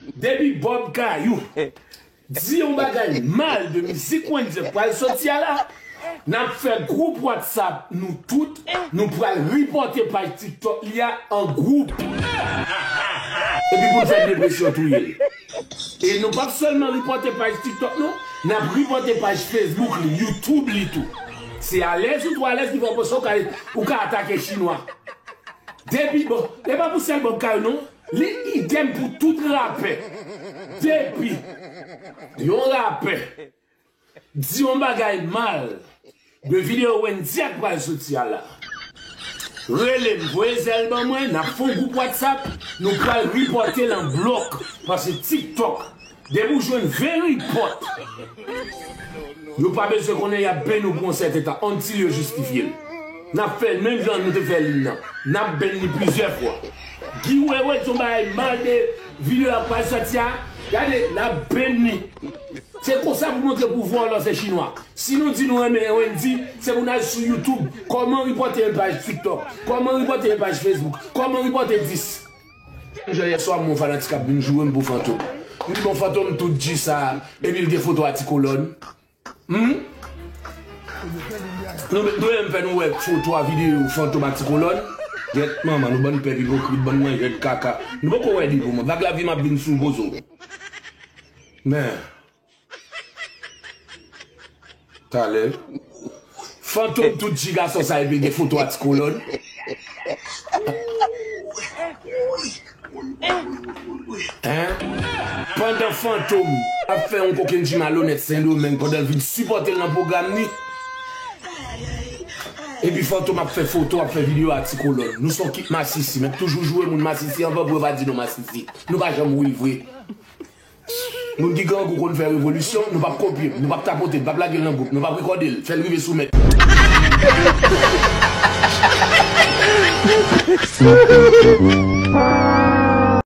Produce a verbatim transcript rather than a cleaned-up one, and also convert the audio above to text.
Depi Bob Kayou di yon bagay mal de mizik Wendy k pral soti a la, n ap fè gwoup WhatsApp nou tout, nou pral ripòte paj TikTok li a an gwoup. Epi pou n fè depresyon touye l. E nou p ap sèlman ripòte paj TikTok nou, n ap ripòte paj Facebook li, YouTube li tou. Se alèz ou twò alèz ki fè w panse w ka, ou ka atake chinwa. Depi, bon, e pa pou sèl Bob Kayou non. Li idèm pou tout rapè. Depi yon rapè di yon bagay mal de videyo Wendy a k pral soti a la, rele m, voye zèl ban mwen, n ap fè yon gwoup WhatsApp, nou pral ripòte l an blòk. Paske TikTok, depi w jwenn ven ripòt, yo pa bezwen konnen, y ap beni w pou yon sèten tan, until yo jistifye l. N ap fè l menm jan nou te fè l nan. N ap beni li plizyè fwa. Guy Wewe di yon bagay mal de videyo a k pral soti a, gade, n ap beni li. Se konsa pou montre pou vòlò se chinwa. Si nou di nou renmen Wendy, se pou n al sou YouTube. Kòman ripòte yon paj TikTok? Kòman ripòte yon paj Facebook? Kòman ripòte dis? Jodi yè swa, mon fanatik ap vin joure m pou Fantom. M di, bon, Fantom, tout G sa, epi l gen foto a Ti Kolòn. Hmm? Nou, nou menm fè nou wè foto a videyo Fantom ak Ti Kolòn. Gyèt manman, nou bann pèp ipokrit, bann manjè de kaka. Nou poko wè li pou mwen. Vag lavi m ap vin sou pozo. Men. Talè. Fantom tout G gason sa epi gen foto a Ti Kolòn. Hein? Pandan Fantom ap fè yon kokenn G malonèt Sendomeng pandan l vin sipòte l nan pwogram li. Epi Fantom ap fè foto, ap fè videyo a Ti Kolòn. Nou se yon kit masisi, men toujou joure moun masisi anvan pou yo pa di nou masisi. Nou pa janm real vre. Moun ki grangou konn fè revolisyon, nou p ap kopye l, nou p ap tapote l, p ap lage l nan gwoup, nou p ap rekòde l, fè l rive sou mèt.